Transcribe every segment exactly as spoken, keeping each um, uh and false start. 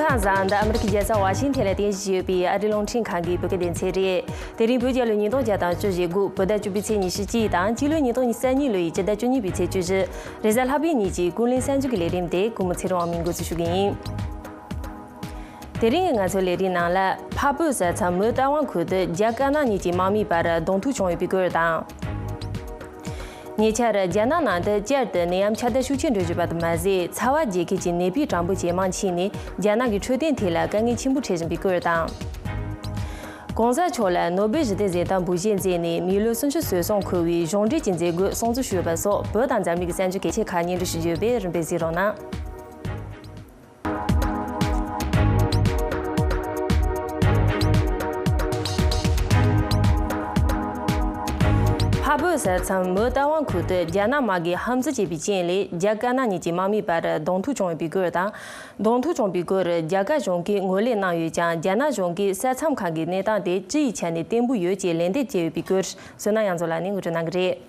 ཁམས་བཟང་། འདི་ཨ་མི་རི་ཀའི་རྒྱལ་ས་ཝ་ཤིང་ཐན་ལ་རྟེན་གཞི་བྱས་ཡོད་པའི་ཨ་རིའི་རླུང་འཕྲིན་ཁང་གི་བོད་སྐད་སྡེ་ཚན་རེད། དེ་རིང་བོད་རྒྱལ་ལོའི་ཉིས་སྟོང་བརྒྱ་དང་བཅུ་བཞི་དགུ་བོད་ཟླ་བཅུ་པའི་ཚེས་ཉི་ཤུ་གཅིག་དང་སྤྱི་ལོའི་ཉིས་སྟོང་ཉི་ཤུ་རྩ་གཉིས་ལོའི་སྤྱི་ཟླ་བཅུ་གཉིས་པའི་ཚེས་བཅུ་བཞི། རེས་གཟའ་ལྷག་པའི་ཉིན་གྱི་ཀུན་གླེང་གསར་འགྱུར་གྱི་ལས་རིམ་དེ་གུས་མོ་ཚེ་རིང་དབང་མོས་འགོ་འཛུགས་ཞུ་གི་ཡིན། དེ་རིང་གི་ང་ཚོའི་ལས་རིམ་ནང་ལ། འཕགས་བོད་ས་མཚམས་མུའུ་རྟ་དབང་ཁུལ་དུ་རྒྱ་དཀར་ནག་གཉིས་ཀྱི་དམག་མིའི་བར་གདོང་ཐུག་བྱུང་ཡོད་པའི་སྐོར་དང་། ཉེ་ཆར་རྒྱ་ནག་ནང་དུ་བསྐྱར་དུ་ནད་ཡམས་ཁྱབ་གདལ་ཤུགས་ཆེན་འགྲོ་བཞིན་པ་དང་མ་ཟད། ཚ་བ་རྒྱས་མཁན་གྱི་ནད་པའི་གྲངས་འབོར་ཇེ་མང་ཕྱིན་ནས་རྒྱ་ནག་གི་འཕྲོད་བསྟེན་ཐད་ལ་དཀའ་ངལ་ཆེན་པོ་འཕྲད་བཞིན་པའི་སྐོར་དང་། ༸གོང་ས་མཆོག་ལ་ནོ་སྦེལ་ཞི་བདེ་གཟེངས་རྟགས་འབུལ་བཞེས་མཛད་ནས་མི་ལོ་སུམ་ཅུ་སོ་གསུམ་འཁོར་བའི་གཞུང་འབྲེལ་གྱི་མཛད་སྒོ་སྲུང་བརྩི་ཞུས་པ་སོགས་བོད་དང་འཛམ་གླིང་གི་གསར་འགྱུར་གལ་ཆེ་ཁག་སྙན་སྒྲོན་ཞུ་རྒྱུ་ཡོད་པས་རིམ་པས་གཟིགས་རོགས་གནང་། འཕགས་བོད་ས་མཚམས་མུའུ་རྟ་དབང་ཁུལ་དུ་རྒྱ་ནག་དམག་གིས་ཧམ་འཛུལ་བྱས་པའི་རྐྱེན་ལས་རྒྱ་དཀར་ནག་གཉིས་ཀྱི་དམག་མིའི་བར་གདོང་ཐུག་བྱུང་ཡོད་པའི་སྐོར་དང་། གདོང་ཐུག་བྱུང་བའི་སྐོར་རྒྱ་གར་གཞུང་གིས་ངོས་ལེན་གནང་ཡོད་ཀྱང་། རྒྱ་ནག་གཞུང་གིས་ས་མཚམས་ཁག་གི་གནས་སྟངས་དེ་སྤྱི་ཡི་ཆ་ནས་བརྟན་པོ་ཡོད་ཅེས་ལན་འདེབས་བྱས་ཡོད་པའི་སྐོར་བསོད་ནམས་དབྱངས་མཚོ་ལགས་ནས་ངོ་སྤྲོད་གནང་གི་རེད།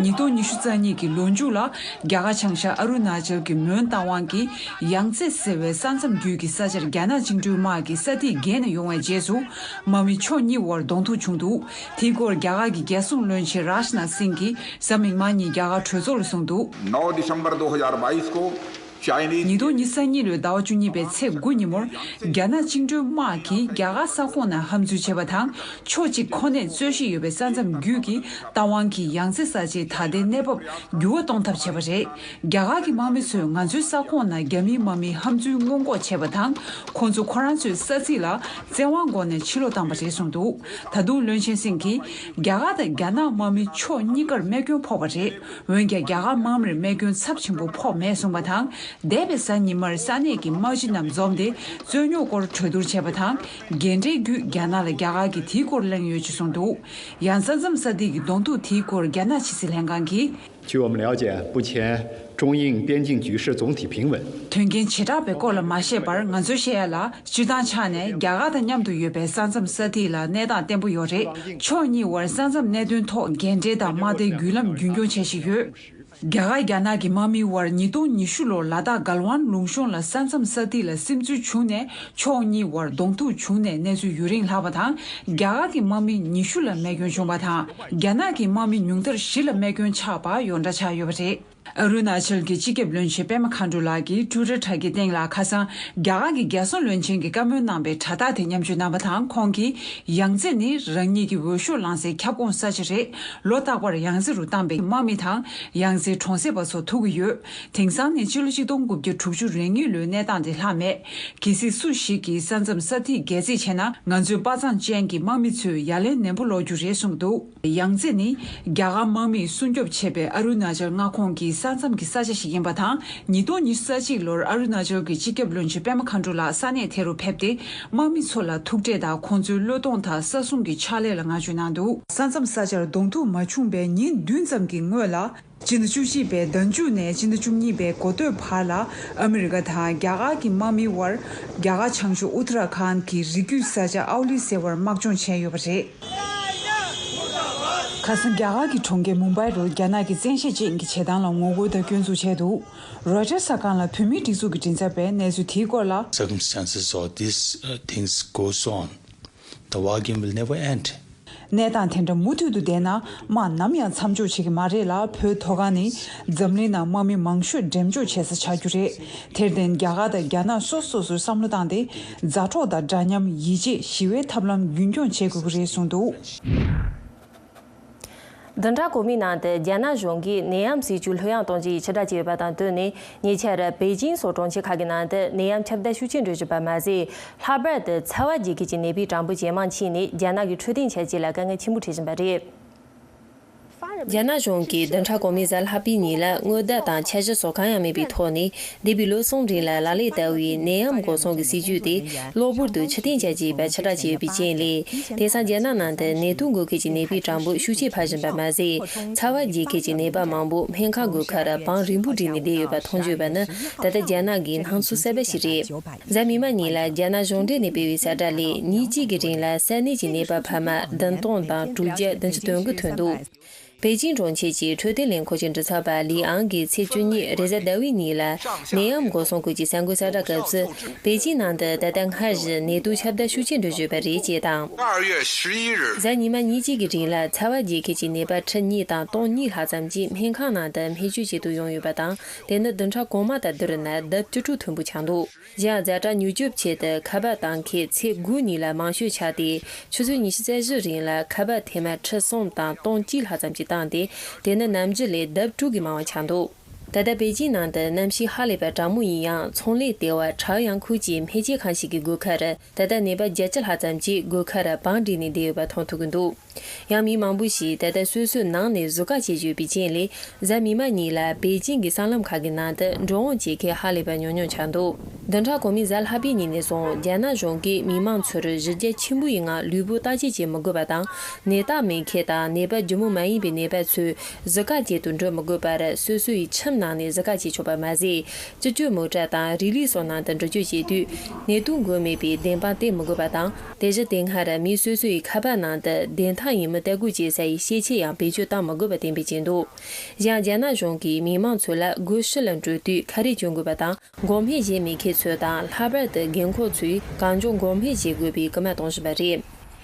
ཉིས་སྟོང་ཉི་ཤུ་རྩ་གཉིས་ཀྱི་ལོ་མཇུག་ལ་རྒྱ་གར་བྱང་ཤར་ཨ་རུ་ན་ཅལ་གྱི་མོན་རྟ་དབང་གི་ཡང་རྩེ་ཟེར་བའི་ས་མཚམས་བརྒྱུད་ཀྱི་ས་ཆར་རྒྱ་ནག་བཅིངས་འགྲོལ་དམག་གི་ས་ཐིག་བརྒལ་ནས་ཡོང་བའི་རྗེས་སུ། དམག་མི་ཕྱོགས་གཉིས་བར་གདོང་ཐུག་བྱུང་འདུག་དེའི་སྐོར་རྒྱ་གར་གྱི་རྒྱལ་སྲུང་བློན་ཆེན་རཱཇ་ནཱཐ་སིང་གིས་གཟའ་མིག་དམར་ཉིན་རྒྱ་གར་གྲོས་ཚོགས་ལ་གསུངས་འདུག། नौ दिसंबर दो हज़ार बाईस को चाइनीज ཉིས་སྟོང་ཉི་ཤུ་རྩ་གཉིས་ལོའི་ཟླ་བ་བཅུ་གཉིས་པའི་ཚེས་དགུ་ཉིན་མོར། རྒྱ་ནག་བཅིངས་འགྲོལ་དམག་གིས་རྒྱ་གར་ས་ཁོངས་ནང་ཧམ་འཛུལ་བྱས་པ་དང་། ཕྱོགས་གཅིག་ཁོ་ནས་རྩོད་གཞི་ཡོད་པའི་ས་མཚམས་བརྒྱུད་ཀྱི་རྟ་དབང་གི་ཡང་རྩེ་ས་ཆའི་ད་ལྟའི་གནས་བབ་འགྱུར་བ་གཏོང་ཐབས་བྱས་པ་རེད། རྒྱ་གར་གྱི་དམག་མི་ཚོས་ང་ཚོའི་ས་ཁོངས་ནང་རྒྱ་མིའི་དམག་མིས་ཧམ་འཛུལ་སྔོན་འགོག་བྱས་པ་དང་། ཁོང་ཚོ་ཁོ་རང་ཚོའི་ས་ཚིགས་ལ་བཙན་དབང་སྒོ་ནས་ཕྱིར་ལོག་བཏང་པ་རེད་གསུངས་འདུག་ད་དུང་བློན་ཆེན་སིང་གིས། རྒྱ་གར་དང་རྒྱ་ནག་དམག་མི་ཕྱོགས་གཉིས་ཀར་རྨས་སྐྱོན་ཕོག་པ་རེད། འོན་ཀྱང་རྒྱ་གར་དམག་མིར་རྨས་སྐྱོན་ཚབས་ཆེན་པོ་ཕོག་མེད་གསུངས་པ་དང་། འདས་པའི་གཟའ་ཉི་མར་ས་གནས་ཀྱི་དམག་སྤྱི་རྣམས་འཛོམས་ཏེ་རྩོད་རྙོག་སྐོར་གྲོས་བསྡུར་བྱས་པ་དང་། རྒན་གྲས་བརྒྱུད་རྒྱ་ནག་ལ་རྒྱ་གར་གྱིས་དེའི་སྐོར་གླེང་ཡོད་ཅེས་གསུངས་འདུག་ཡང་ས་མཚམས་ས་ཐིག་གི་གདོང་ཐུག་དེའི་སྐོར་རྒྱ་ནག་ཕྱི་སྲིད་ལྷན་ཁང་གིས། 据我们了解，目前中印边境局势总体平稳。 དོན་རྐྱེན་བྱེ་བྲག་པའི་སྐོར་ལ་མ་བཤད་པར་ང་ཚོས་བཤད་ཡ་ལ། སྤྱིར་བཏང་ཆ་ནས་རྒྱ་གར་དང་མཉམ་དུ་ཡོད་པའི་ས་མཚམས་ས་ཐིག་ལ་གནས་སྟངས་བརྟན་པོ་ཡོད་རེད། ཕྱོགས་གཉིས་བར་ས་མཚམས་གནད་དོན་ཐོག་འགན་འཁྲི་དང་དམག་སྡེའི་བརྒྱུད་ལམ་རྒྱུན་འཁྱོངས་བྱེད་བཞིན་ཡོད། རྒྱ་གར་རྒྱ་ནག་གི་དམག་མིའི་དབར་ཉིས་སྟོང་ཉི་ཤུ་ལོར་ལ་དྭགས་གལ་ཝན་ལུང་གཤོང་ལ་ས་མཚམས་ས་ཐིག་ལ་སིམ་འཛུལ་བྱུང་ནས་ཕྱོགས་གཉིས་བར་གདོང་ཐུག་བྱུང་ནས་གནས་ཚུལ་ཡུན་རིང་ལྷག་པ་དང་། རྒྱ་གར་གྱི་དམག་མི་ཉི་ཤུ་ལ་རྨས་སྐྱོན་བྱུང་བ་དང་། རྒྱ་ནག་གི་དམག་མི་ཉུང་མཐར་བཞི་ལ་རྨས་སྐྱོན་ཆགས་པ་ཡོངས་གྲགས་ཆགས་ཡོད་པ་རེད། ཨ་རུ་ན་ཅལ་གྱི་སྤྱི་ཁྱབ་བློན་ཆེན་པད་མ་མཁའ་འགྲོ་ལགས་ཀྱིས་ཊུའི་ཊར་དྲ་རྒྱའི་སྟེང་ལ་ཁ་སང་རྒྱ་གར་གྱི་རྒྱལ་སྲུང་བློན་ཆེན་གྱིས་བཀའ་མོལ་གནང་པའི་དྲ་ཐག་དེ་མཉམ་སྤྱོད་གནང་བ་དང་། ཁོང་གིས་ཡང་རྩེ་ནི་རང་ཉིད་ཀྱི་འོས་ཤོག་བླངས་སའི་ཁྱབ་ཁོངས་ས་ཆ་རེད། ལོ་རྟག་པར་ཡང་རྩེ་རུ་བཏང་པའི་དམག་མི་དང་ཡང་རྩེའི་གྲོང་གསེབ་པ་ཚོ་ཐུག་གི་ཡོད། དེང་སང་ནི་སྤྱི་ལོ་ཆིག་སྟོང་དགུ་བརྒྱ་དྲུག་ཅུ་རེ་གཉིས་ལོའི་གནས་སྟངས་དེ་ལྷག་མེད། གལ་སྲིད་སུ་ཞིག་གིས་ས་མཚམས་ས་ཐིག་སྒལ་ཚིགས་བྱས་ན། ང་ཚོའི་དཔའ་མཛངས་ཅན་གྱི་དམག་མི་ཚོས་ཡ་ལན་ནན་པོ་སློག་རྒྱུ་རེད་གསུངས་འདུག་ཡང་རྩེ་ནི་རྒྱ་གར་དམག་མིས་སྲུང་སྐྱོབ་བྱས་པའི་ཨ་རུ་ན་ཅལ་མངའ་ཁོངས་ཀྱི་ས་མཚམས་ཀྱི་ས་ཆ་ཞིག་ཡིན་པ་དང་། ཉིས་སྟོང་ཉི་ཤུ་རྩ་གཅིག་ལོར་ཨ་རུ་ན་ཅལ་གྱི་སྤྱི་ཁྱབ་བློན་ཆེན་པད་མ་མཁའ་འགྲོ་ལགས་ས་གནས་དེ་རུ་ཕེབས་ཏེ། དམག་མི་ཚོ་ལ་ཐུག་འཕྲད་དང་ཁོང་ཚོའི་བློས་གཏོང་དང་ས་སྲུང་གི་ཕྱག་ལས་ལ་བསྔགས་བརྗོད་གནང་འདུག་ས་མཚམས་ས་ཆར་གདོང་ཐུག་མ་བྱུང་བའི་ཉིན་བདུན་ཙམ་གྱི་སྔོན་ལ། སྤྱི་ཟླ་བཅུ་གཅིག་པའི་ཟླ་མཇུག་ནས་སྤྱི་ཟླ་བཅུ་གཉིས་པའི་འགོ་སྟོད་བར་ལ། ཨ་མི་རི་ཀ་དང་རྒྱ་གར་གྱི་དམག་མིའི་དབར། རྒྱ་གར་བྱང་ཕྱོགས་ཨུ་ཏ་ར་ཁཱན་གྱི་རི་རྒྱུད་ས་ཆ་ཨའོ་ལི་ཟེར་བར་དམག་སྦྱོང་བྱས་ཡོད་པ་རེད། ཁ་སང་རྒྱ་གར་གྱི་གྲོང་ཁྱེར་མུམ་བྷའི་རུ་རྒྱ་ནག་གི་བཙན་ཤེད་ཅན་གྱི་བྱེད་སྟངས་ལ་ངོ་རྒོལ་དང་སྐྱོན་འཛུགས་བྱས་འདུག་རོའི་ཊར་གསར་ཁང་ལ་བོད་མིའི་སྒྲིག་འཛུགས་ཀྱི་མགྲིན་ཚབ་པས་གནས་ཚུལ་དེའི་སྐོར་ལ། Circumstances or these uh, things goes on, the war game will never end. གནས་སྟངས་དེ་འདྲ་མུ་མཐུད་དུ་བསྡད་ན། དམག་ནམ་ཡང་མཚམས་འཇོག་བྱེད་ཀྱི་མ་རེད་ལ། བོད་མཐོ་སྒང་ནི་འཛམ་གླིང་ནང་དམག་མི་མང་ཤོས་འགྲེམས་འཇོག་བྱེད་ས་ཆགས་རྒྱུ་རེད། དེར་བརྟེན་རྒྱ་གར་དང་རྒྱ་ནག་སོ་སོ་སོ་སོས་བསམ་བློ་བཏང་སྟེ། མཛའ་གྲོགས་དང་འདྲ་མཉམ། ཡིད་ཆེས། ཞི་བའི་ཐབས་ལམ་རྒྱུན་འཁྱོངས་བྱེད་དགོས་ཀྱི་རེད་གསུངས་འདུག་བདུན་ཕྲག་གོང་མའི་ནང་དུ་རྒྱ་ནག་གཞུང་གིས་ནད་ཡམས་སྲིད་ཇུས་ལྷོད་ཡངས་གཏོང་རྒྱུའི་ཕྱིར་བསྒྲགས་བྱས་ཡོད་པ་དང་བསྟུན་ནས། ཉེ་ཆར་པེ་ཅིང་སོགས་གྲོང་ཁྱེར་ཁག་གི་ནང་དུ་ནད་ཡམས་ཁྱབ་གདལ་ཤུགས་ཆེན་འགྲོ་བཞིན་པ་མ་ཟད། ལྷག་པར་དུ་ཚ་བ་རྒྱས་མཁན་གྱི་ནད་པའི་གྲངས་འབོར་ཇེ་མང་ཕྱིན་ནས་རྒྱ་ནག་གི་འཕྲོད་བསྟེན་བྱ་སྤྱོད་ལ་དཀའ་ངལ་ཆེན་པོ་འཕྲད་བཞིན་པ་རེད། རྒྱ་ནག་གཞུང་གིས་བདུན་ཕྲག་གོང་མའི་གཟའ་ལྷག་པའི་ཉིན་ལ་སྔོན་བརྡ་དང་འཆར་གཞི་སོགས་གང་ཡང་མེད་པའི་ཐོག་ནས། འདས་པའི་ལོ་གསུམ་རིང་ལ་ལག་ལེན་བསྟར་བའི་ནད་ཡམས་འགོག་སྲུང་གི་སྲིད་ཇུས་དེ་གློ་བུར་དུ་ཕྱིར་འཐེན་བྱ་རྒྱུའི་ཕྱིར་བསྒྲགས་བྱས་ཡོད་པའི་རྐྱེན་ལས། དེང་སང་རྒྱ་ནག་ནང་དུ་ནད་དུག་འགོས་མཁན་གྱི་ནད་པའི་གྲངས་འབོར་ཤུགས་ཆེ་འཕར་བཞིན་པ་མ་ཟད། ཚ་བ་རྒྱས་མཁན་གྱི་ནད་པ་མང་པོ་སྨན་ཁང་སྒོ་ཁར་བང་རིང་པོ་བསྒྲིགས་ནས་བསྡད་ཡོད་པ་མཐོང་རྒྱུ་ཡོད་པ་ནི། ད་ལྟ་རྒྱ་ནག་གི་སྣང་ཚུལ་གསར་པ་ཞིག་རེད། གཟའ་མིག་དམར་ཉིན་ལ་རྒྱ་ནག་གཞུང་འབྲེལ་ནས་སྤེལ་བའི་གསལ་བསྒྲགས་ལས། ཉིན་གཅིག་གི་རིང་ལ་ས་གནས་ཀྱི་ནད་པ་ཕལ་མ་བདུན་སྟོང་དང་དྲུག་བརྒྱ་བདུན་ཅུ་དོན་དགུ་ཐོན་འདུག་པེ་ཅིང་གྲོང་ཁྱེར་གྱི་འཕྲོད་བསྟེན་ལས་ཁུངས་ཀྱི་མགྲིན་ཚབ་པ་ལི་ཨང་གིས་ཚེས་བཅུ་གཉིས་རེས་གཟའ་ཟླ་བའི་ཉིན་ལ་ནད་ཡམས་འགོག་སྲུང་སྐོར་གྱི་གསར་འགོད་གསལ་བསྒྲགས་སྐབས་སུ། པེ་ཅིང་ནང་དུ་ད་ལྟ་སྔར་བཞིན་ནད་དུག་ཁྱབ་གདལ་ཤུགས་ཆེ་འགྲོ་བཞིན་ཡོད་པ་རེད་ཅེས་དང་། གཟའ་ཉི་མ་ཉིན་གཅིག་གི་རིང་ལ་ཚ་བ་རྒྱས་མཁན་གྱི་ནད་པ་ཁྲི་གཉིས་དང་སྟོང་གཉིས་ལྷག་ཙམ་གྱིས་སྨན་ཁང་ནང་དུ་སྨན་བཅོས་བྱེད་དུ་ཡོང་ཡོད་པ་དང་། དེ་ནི་བདུན་ཕྲག་གོང་མ་དང་བསྡུར་ན་ལྡབ་བཅུ་དྲུག་མཐོན་པོ་ཆགས་འདུག་གཞན་ཡང་ཛ་དྲག་མྱུར་སྐྱོབ་ཆེད་དུ་ཁ་པར་བཏང་མཁན་ཚེས་དགུ་ཉིན་ལ་མང་ཤོས་ཆགས་ཏེ། ཆུ་ཚོད་ཉི་ཤུ་རྩ་བཞི་རིང་ལ་ཁ་པར་ཐེངས་མ་ཁྲི་གསུམ་དང་སྟོང་གཅིག་ལྷག་ཙམ་ཞིག་བཏང་སྟེ། དེ་ནི་ནམ་རྒྱུན་ལས་ལྡབ་དྲུག་གིས་མང་བ་ཆགས་འདུག་ད་ལྟ་པེ་ཅིང་ནང་དུ་གནམ་གཤིས་ཧ་ལས་པར་གྲང་མོ་ཡིན་ཡང་། ཚོང་ལས་ལྟེ་བ་ཁྲའོ་ཡང་ཁུལ་གྱི་སྨན་དཔྱད་ཁང་ཞིག་གི་སྒོ་ཁར་ད་ལྟ་ནད་པ་བརྒྱད་ཅུ་ལྷག་ཙམ་གྱིས་སྒོ་ཁར་བང་བསྒྲིགས་ནས་བསྡད་ཡོད་པ་མཐོང་ཐུབ་ཀྱི་འདུག་ཡང་མི་མང་པོ་ཞིག་ད་ལྟ་སོ་སོའི་ནང་ནས་བཟོ་ཁ་བྱེད་བཞིན་ཡོད་པའི་རྐྱེན་ལས། གཟའ་མིག་དམར་ཉིན་ལ་པེ་ཅིང་གི་སྲང་ལམ་ཁག་གི་ནང་དུ་འགྲོ་འོང་བྱེད་མཁན་ཧ་ལས་པར་ཉུང་ཉུང་ཆགས་འདུག་བདུན་ཕྲག་གོང་མའི་གཟའ་ལྷག་པའི་ཉིན་ནས་བཟུང་རྒྱ་ནག་གཞུང་གིས་མི་མང་ཚོར་གཞི་རྒྱ་ཆེན་པོ་ཡི་ངང་ལུས་པོ་བརྟག་དཔྱད་བྱེད་མི་དགོས་པ་དང་། ནད་རྟགས་མེད་མཁན་དང་ནད་པ་ལྗིད་མོ་མ་ཡིན་པའི་ནད་པ་ཚོས་བཟོ་ཁ་བྱེད་དུ་འགྲོ་མི་དགོས་པར། སོ་སོ་ཡི་ཁྱིམ་ནང་ནས་བཟོ་ཁ་བྱེད་ཆོག་པ་མ་ཟད། སྤྱི་སྤྱོད་མོ་ཊ་དང་རི་ལི་སོགས་ནང་དུ་འགྲུལ་སྐྱོད་བྱེད་དུས། ནད་དུག་འགོས་མེད་པའི་བདེན་དཔང་སྟེར་མི་དགོས་པ་དང་། དེ་བཞིན་དེ་སྔར་མི་སོ་སོ་ཡི་ཁ་པར་ནང་དུ་བདེན་མཐའ་ཡིན་མིན་ལྟ་སྐོར་བྱེད་ས་ཡི་ཤེས་བྱ་ཡང་བེད་སྤྱོད་གཏང་མི་དགོས་པ་གཏན་འབེབས་བྱས་འདུག་གཞན་རྒྱ་ནག་གཞུང་གིས་མི་མང་ཚོ་ལ་སྒོ་ཕྱི་ལ་འགྲོ་དུས་ཁ་རས་གྱོན་དགོས་པ་དང་། འགོག་སྨན་བཞེས་མེད་མཁན་ཚོ་དང་། ལྷག་པར་དུ་རྒན་འཁོགས་ཚོས་གང་མགྱོགས་འགོག་སྨན་བཞེས་དགོས་པའི་སྐུལ་མ་གཏོང་བཞིན་པ་རེད།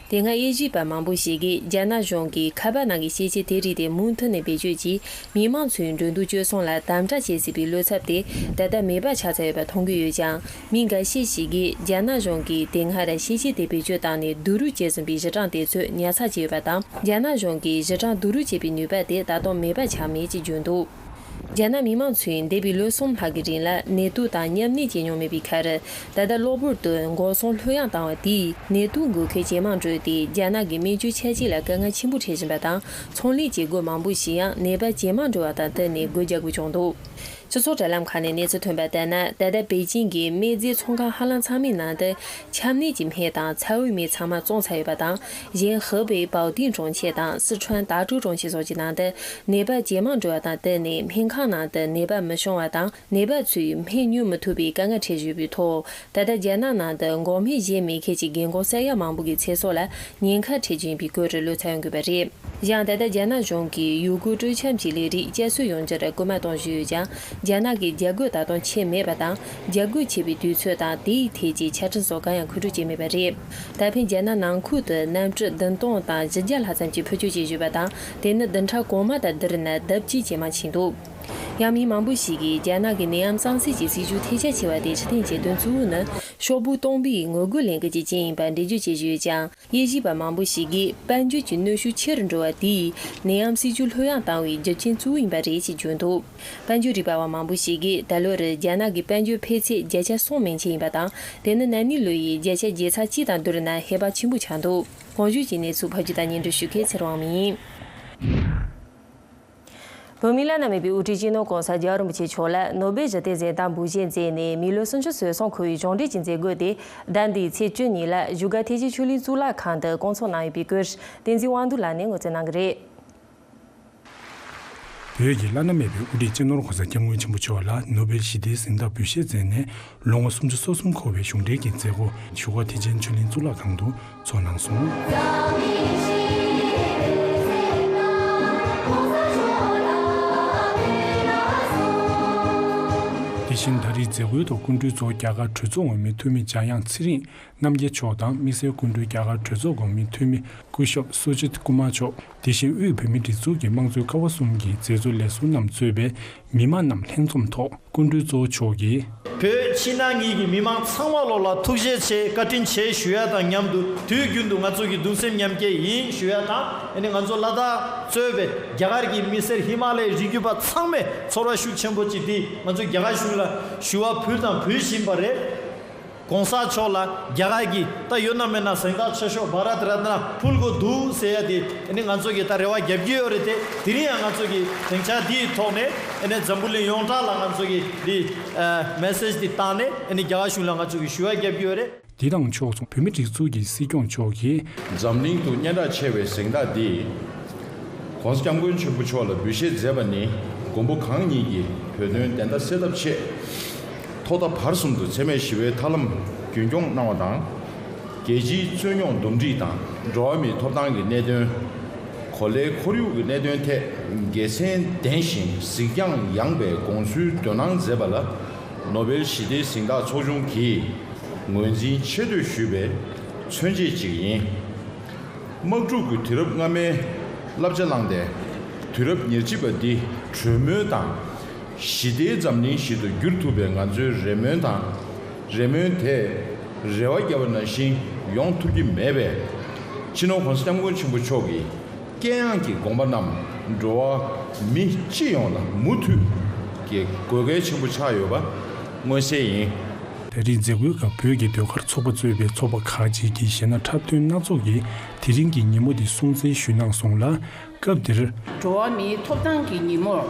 དེ་སྔ་དབྱེ་ཞིབ་པ་མང་པོ་ཞིག་གིས་རྒྱ་ནག་གཞུང་གིས་ཁ་པར་ནང་གི་ཤེས་བྱ་དེ་རིགས་དེ་མུ་མཐུད་ནས་བེད་སྤྱོད་ཀྱིས། མི་མང་ཚོའི་འགྲོ་འདུག་སྤྱོད་གསུམ་ལ་དམ་དྲག་བྱེད་སྲིད་པའི་བློ་འཚབ་དེ་ད་ལྟ་མེད་པ་ཆགས་ཚར་ཡོད་པ་མཐོང་གི་ཡོད་ཀྱང་། མི་འགའ་ཤས་ཤིག་གིས་རྒྱ་ནག་གཞུང་གིས་དེ་སྔར་ཤེས་བྱ་དེ་བེད་སྤྱོད་བཏང་ནས་སྡུག་རུས་བྱེད་བཞིན་པའི་གཞི་གྲངས་དེ་ཚོ་ཉར་ཚགས་བྱས་ཡོད་པ་དང་། རྒྱ་ནག་གཞུང་གིས་གཞི་གྲངས་སྡུག་རུས་བྱེད་པའི་ནུས་པ་དེ་ད་དུང་མེད་པ་ཆགས་མེད་ཅེས་བརྗོད་འདུག་རྒྱ་ནག་མི་མང་ཚོས་འདས་པའི་ལོ་གསུམ་ལྷག་གི་རིང་ལ་ནད་དུག་དང་མཉམ་གནས་བྱེད་མྱོང་མེད་པའི་ཁར། ད་ལྟ་གློ་བུར་དུ་འགོག་སྲུང་ལྷོད་ཡངས་བཏང་བ་དེས་ནད་དུག་འགོས་མཁན་ཇེ་མང་འགྲོ་སྟེ། རྒྱ་ནག་གི་སྨན་བཅོས་འཆར་གཞི་ལ་དཀའ་ངལ་ཆེན་པོ་འཕྲད་བཞིན་པ་དང་། ཚོང་ལས་བྱེད་སྒོ་མང་པོ་ཞིག་ཡང་ནད་པ་ཇེ་མང་འགྲོ་བ་དང་བསྟུན་ནས་སྒོ་རྒྱག་དགོས་བྱུང་འདུག་སྤྱི་ཚོགས་དྲ་ལམ་ཁག་ནས་གནས་ཚུལ་ཐོན་པ་ལྟར་ན། ད་ལྟ་པེ་ཅིང་གི་སྨན་རྫས་ཚོང་ཁང་ཧ་ལམ་ཚང་མའི་ནང་དུ་ཆམ་ནད་ཀྱི་སྨན་དང་ཚ་བའི་སྨན་ཚང་མ་བཙོངས་ཚར་ཡོད་པ་དང་། གཞན་ཧེ་པེ་པའོ་ཏིན་གྲོང་ཁྱེར་དང་སི་ཁྲོན་ཏ་ཀྲོའུ་གྲོང་ཁྱེར་སོགས་ཀྱི་ནང་དུ་ནད་པ་ཇེ་མང་འགྲོ་བ་དང་བསྟུན་ནས། སྨན་ཁང་ནང་དུ་ནད་པ་མི་ཤོང་བ་དང་། ནད་པ་ཚོས་སྨན་ཉོ་མི་ཐུབ་པའི་དཀའ་ངལ་འཕྲད་བཞིན་ཡོད་པའི་ཐོག་ད་ལྟ་རྒྱ་ནག་ནང་དུ་འགོག་སྨན་བཞེས་མེད་མཁན་གྱི་རྒན་འཁོགས་ས་ཡ་མང་པོ་གི་ཚེ་སྲོག་ལ་ཉེན་ཁ་འཕྲད་ཀྱི་ཡིན་པའི་སྐོར་བློ་འཚབ་ཡོང་དགོས་པ་རེད། ཡང་ད་ལྟ་རྒྱ་ནག་གཞུང་གིས་ཡུལ་སྐོར་སྤྲོ་འཆམ་གྱི་ལས་རིགས་བསྐྱར་གསོ་ཡོང་རྒྱུར་སྐུལ་མ་གཏོང་བཞིན་ཡོད་ཀྱང་། རྒྱ་ནག་གི་རྒྱ་སྒོ་ད་དུང་ཕྱེ་མེད་པ་དང་། རྒྱ་སྒོ་ཕྱེ་བའི་དུས་ཚོད་དང་དེའི་ཐད་ཀྱི་ཆ་འཕྲིན་སོགས་གང་ཡང་མཁོ་སྤྲོད་བྱས་མེད་པ་རེད། ད་ཕན་རྒྱ་ནག་ནང་ཁུལ་དུ་གནམ་གྲུ་བདུན་སྟོང་དང་བཞི་བརྒྱ་ལྷག་ཙམ་གྱིས་འཕུར་སྐྱོད་བྱེད་བཞིན་པ་དང་། དེ་ནི་བདུན་ཕྲག་གོང་མ་དང་བསྡུར་ན་ལྡབ་གཅིག་ཇེ་མང་ཕྱིན་འདུག་ཡང་མི་མང་པོ་ཞིག་གིས་རྒྱ་ནག་གི་ནད་ཡམས་གཙང་སེལ་གྱི་སྲིད་ཇུས་ཐལ་ཆ་ཆེ་བ་དེ་ཕྱིར་འཐེན་བྱེད་དོན་གཙོ་བོ་ནི། ཤོག་བུ་སྟོང་པའི་ངོ་རྒོལ་ལས་འགུལ་གྱི་རྐྱེན་ཡིན་པ་འགྲེལ་བརྗོད་བྱེད་བཞིན་ཡོད་ཀྱང་། དབྱེ་ཞིབ་པ་མང་པོ་ཞིག་གིས་དཔལ་འབྱོར་གྱི་གནོན་ཤུགས་ཆེ་རུ་འགྲོ་བ་དེས་ནད་ཡམས་སྲིད་ཇུས་ལྷོད་ཡངས་བཏང་བའི་རྒྱུ་རྐྱེན་གཙོ་བོ་ཡིན་པ་རེད་ཅེས་བརྗོད་འདུག་དཔལ་འབྱོར་རིག་པ་བ་མང་པོ་ཞིག་གིས་ད་ལོར་རྒྱ་ནག་གི་དཔལ་འབྱོར་འཕེལ་ཚད་བརྒྱ་ཆ་གསུམ་མན་ཆད་ཡིན་པ་དང་། དེ་ནི་ན་ནིང་ལོ་ཡི་བརྒྱ་ཆ་བརྒྱད་ཚེག་གཅིག་དང་བསྡུར་ན་ཧེ་བག་ཆེན་པོ་ཆགས་འདུག་གོང་བརྗོད་ཀྱི་གནས་ཚུལ་ཕབ་སྒྱུར་དང་སྙན་སྒྲོན་ཞུ་མཁན་ཚེ་རིང་དབང་མོ་ཡིན། བོད་མིའི་བླ་ན་མེད་པའི་དབུ་ཁྲིད་སྤྱི་ནོར་༸གོང་ས་༸རྒྱལ་བ་རིན་པོ་ཆེ་མཆོག་ལ་ནོ་སྦེལ་ཞི་བདེའི་གཟེངས་རྟགས་འབུལ་བཞེས་མཛད་ནས་མི་ལོ་སུམ་ཅུ་སོ་གསུམ་འཁོར་བའི་གཞུང་འབྲེལ་གྱི་མཛད་སྒོ་དེ་ཟླ་འདིའི་ཚེས་བཅུ་གཉིས་ལ་བཞུགས་སྒར་ཐེག་ཆེན་ཆོས་གླིང་གཙུག་ལག་ཁང་དུ་བསྐོང་ཚོགས་གནང་ཡོད་པའི་སྐོར། བསྟན་འཛིན་དབང་འདུས་ལགས་ནས་ངོ་སྤྲོད་གནང་གི་རེད། བོད་ཀྱི་བླ་ན་མེད་པའི་དབུ་ཁྲིད་སྤྱི་ནོར་༸གོང་ས་༸སྐྱབས་མགོན་ཆེན་པོ་མཆོག་ལ་ནོ་སྦེལ་ཞི་བདེའི་གཟེངས་རྟགས་འབུལ་བཞེས་མཛད་ནས། ལོ་ངོ་སུམ་ཅུ་སོ་གསུམ་འཁོར་བའི་གཞུང་འབྲེལ་གྱི་མཛད་སྒོ་བཞུགས་སྒར་ཐེག་ཆེན་ཆོས་གླིང་གཙུག་ལག་ཁང་དུ་ཚོགས་གནང་སོང་། དེ་བཞིན་ད་རེས་མཛད་སྒོའི་ཐོག་སྐུ་མགྲོན་གཙོ་བོ་རྒྱ་གར་གྲོས་ཚོགས་འོས་མི་འཐུས་མི་འཇམ་དབྱངས་ཚེ་རིང་རྣམ་རྒྱལ་མཆོག་དང་། དམིགས་བསལ་སྐུ་མགྲོན་རྒྱ་གར་གྲོས་ཚོགས་འོས་མི་འཐུས་མི་སྐུ་ཞབས་སུ་ཇིད་ཀུ་མར་མཆོག་དེ་བཞིན་དབུས་བོད་མིའི་སྒྲིག་འཛུགས་ཀྱི་དམངས་གཙོའི་ཀ་བ་གསུམ་གྱི་མཛད་གཙོ་ལས་ཟུར་རྣམས་གཙོས་པའི་མི་མང་རྣམས་ལྷན་འཛོམས་ཐོག་སྐུ་མགྲོན་གཙོ་བོ་མཆོག་གིས། བོད་ཕྱི་ནང་གཉིས་ཀྱི་མི་མང་ཚང་མ་ལོ་ལ་ཐུགས་རྗེ་ཆེ་བཀའ་དྲིན་ཆེ་ཞུ་ཡ་དང་མཉམ་དུ། དུས་རྒྱུན་དུ་ང་ཚོ་གི་གདུང་སེམས་མཉམ་སྐྱེད་ཡིན་ཞུ་ཡ་དང་། ཨ་ནི་ང་ཚོ་ལ་དྭགས་གཙོས་པའི་རྒྱ་གར་གྱི་མི་སེར་ཧི་མ་ལའི་རི་རྒྱུད་པ་ཚང་མས་ཚོར་བ་ཤུགས་ཆེན་པོ་ཅིག་འདི་ང་ཚོ་རྒྱ་གར་གཞུང་ལ་ཞུ་བ་ཕུལ་དང་ཕུལ་བཞིན་པ་རེད། ༸གོང་ས་མཆོག་ལ་རྒྱ་གར་གྱི་ད་ཡོད་ན་མེད་ན་གཟེངས་རྟགས་ཆེ་ཤོས་བྷ་རཏ་རཏ་ན་ཕུལ་དགོས་འདུག་ཟེར་ཡ་དེ། ཨ་ནི་ང་ཚོ་གི་ད་རེ་བ་རྒྱབ་ཀྱི་ཡོད་རེད་དེ། དེ་རིང་ཡང་ང་ཚོ་གི་སྡིངས་ཆ་འདིའི་ཐོག་ནས། ཨ་ནི་འཛམ་བུ་གླིང་ཡོངས་གྲགས་ལ་ང་ཚོ་གི་འདི་ཨ་མེ་སེཇ་འདི་བཏང་ནས། ཨ་ནི་རྒྱ་གར་གཞུང་ལ་ང་ཚོ་གི་ཞུ་བ་རྒྱབ་ཀྱི་ཡོད་རེད། དེ་དང་ཕྱོགས་མཚུངས་བོད་མིའི་སྒྲིག་འཛུགས་ཀྱི་སྲིད་སྐྱོང་མཆོག་གིས། འཛམ་གླིང་དུ་སྙན་གྲགས་ཆེ་བའི་གཟེངས་རྟགས་འདི་༸གོང་ས་༸སྐྱབས་མགོན་ཆེན་པོ་མཆོག་ལ་འབུལ་བཞེས་མཛད་པ་ནི། མགོན་པོ་གང་ཉིད་ཀྱིས་བོད་དོན་བདེན་མཐའ་གསལ་ཐབས་ཆེད་ཐོག་མཐའ་བར་གསུམ་དུ་འཚེ་མེད་ཞི་བའི་ཐབས་ལམ་རྒྱུན་འཁྱོངས་གནང་བ་དང་། རྒྱལ་སྤྱིའི་རྩོད་རྙོག་འདུམ་འགྲིག་དང་འགྲོ་བ་མིའི་ཐོབ་ཐང་གི་གནད་དོན། གོ་ལའི་ཁོར་ཡུག་གི་གནད་དོན་ཐད་དགེ་མཚན་ལྡན་ཞིང་གཟིགས་རྒྱང་ཡངས་པའི་དགོངས་ཚུལ་འདོན་གནང་མཛད་པ་ལ། ནོ་བེལ་ཞི་བདེའི་གཟེངས་རྟགས་ཚོགས་ཆུང་གིས་ངོས་འཛིན་ཆེ་བསྟོད་ཞུས་པའི་མཚོན་བྱེད་ཅིག་ཡིན། དམག་འཁྲུག་གི་དུས་རབས་སྔ་མའི་བསླབ་བྱ་བླངས་ཏེ། དུས་རབས་ཉེར་གཅིག་པ་འདི་གྲོས་མོལ་དང་། ཞི་བདེའི་འཛམ་གླིང་ཞིག་ཏུ་འགྱུར་ཐུབ་པའི་ང་ཚོའི་རེ་སྨོན་དང་། རེ་སྨོན་དེ་རེ་བ་བརྒྱབ་པ་ནང་བཞིན་ཡོང་ཐུབ་ཀྱི་མེད་པས། སྤྱི་ནོར་༸གོང་ས་༸སྐྱབས་མགོན་ཆེན་པོ་མཆོག་གིས་དཀྱེལ་ཡངས་ཀྱི་དགོངས་པ་རྣམས་འགྲོ་བ་མི་སྤྱི་ཡོངས་ལ་མུ་མཐུད་ཀྱི་དགོས་གལ་ཆེན་པོ་ཆགས་ཡོད་པ་མངོན་གསལ་ཡིན། ད་རེས་མཛད་སྒོའི་སྐབས་བོད་ཀྱི་ཟློས་གར་ཚོགས་པ་གཙོས་པའི་ཚོགས་པ་ཁག་ཅིག་གིས་གཞས་སྣ་འཁྲབ་སྟོན་སྣ་ཚོགས་ཀྱིས་དེ་རིང་གི་ཉིན་མོ་འདི་སྲུང་བརྩི་ཞུས་གནང་སོང་ལ། སྐབས་དེར། འགྲོ་བ་མིའི་ཐོབ་ཐང་གི་ཉིན་མོར་